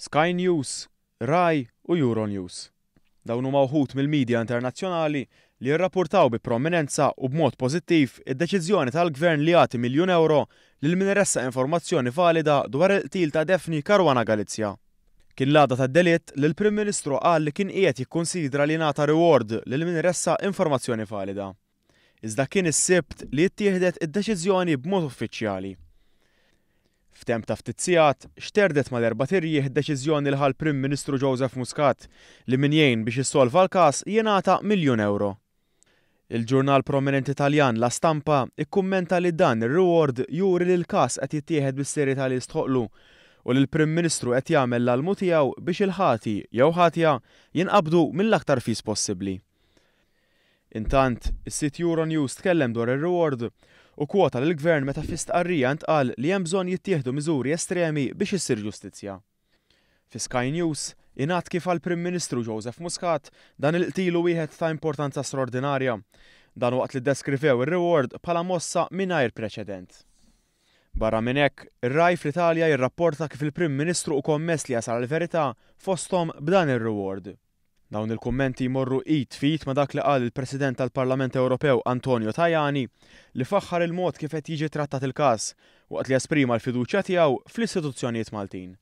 Sky News, Rai u Euronews. Dawn huma wħud mill-media internazzjonali li rrappurtaw bi prominenza u b'mod pożittiv id-deċiżjoni tal-Gvern li jagħti miljun ewro lil min iressaq informazzjoni valida dwar il-qtil ta' Daphne Caruana Galizia. Kien l-għada tad-delitt li l-Prim Ministru qal li kien qiegħed jikkunsidra li jingħata reward lil min iressaq informazzjoni valida. Iżda kien is-Sibt li ttieħdet id-deċiżjoni b'mod uffiċjali. F'temp ta' ftit sigħat, xterdet mal-erbat irjieħ id-deċiżjoni li ħa l-Prim Ministru Joseph Muscat li min jgħin biex issolva l-każ jingħata miljun ewro. Il-ġurnal prominenti Taljan La Stampa ikkummenta li dan ir-reward juri li l-każ qed jittieħed bis-serjetà li jistħoqqlu u li l-Prim Ministru qed jagħmel l-almu tiegħu biex il-ħati jew ħatja jinqabdu mill-aktar fis possibbli. Intant, is-sit Euronews tkellem dwar ir-reward u kwota lill-Gvern meta fi stqarrija ntqal li hemm bżonn jittieħdu miżuri estremi biex issir ġustizzja. Fi Sky News, ingħad kif għall-Prim Ministru Joseph Muscat dan il-qtil hu wieħed ta' importanza straordinarja. Dan waqt li ddeskrivew ir-reward bħala mossa mingħajr preċedent. Barra minn hekk, ir-Rai fl-Italja jirrapporta kif il-Prim Ministru hu kommess li jasal għall-verità fosthom b'dan ir-reward. Dawn il-kummenti jmorru id f'id ma' dak li qal il-President tal-Parlament Ewropew Antonio Tajani li faħħar il-mod kif qed jiġi trattat il-każ waqt li esprima l-fiduċja tiegħu fl-istituzzjonijiet Maltin.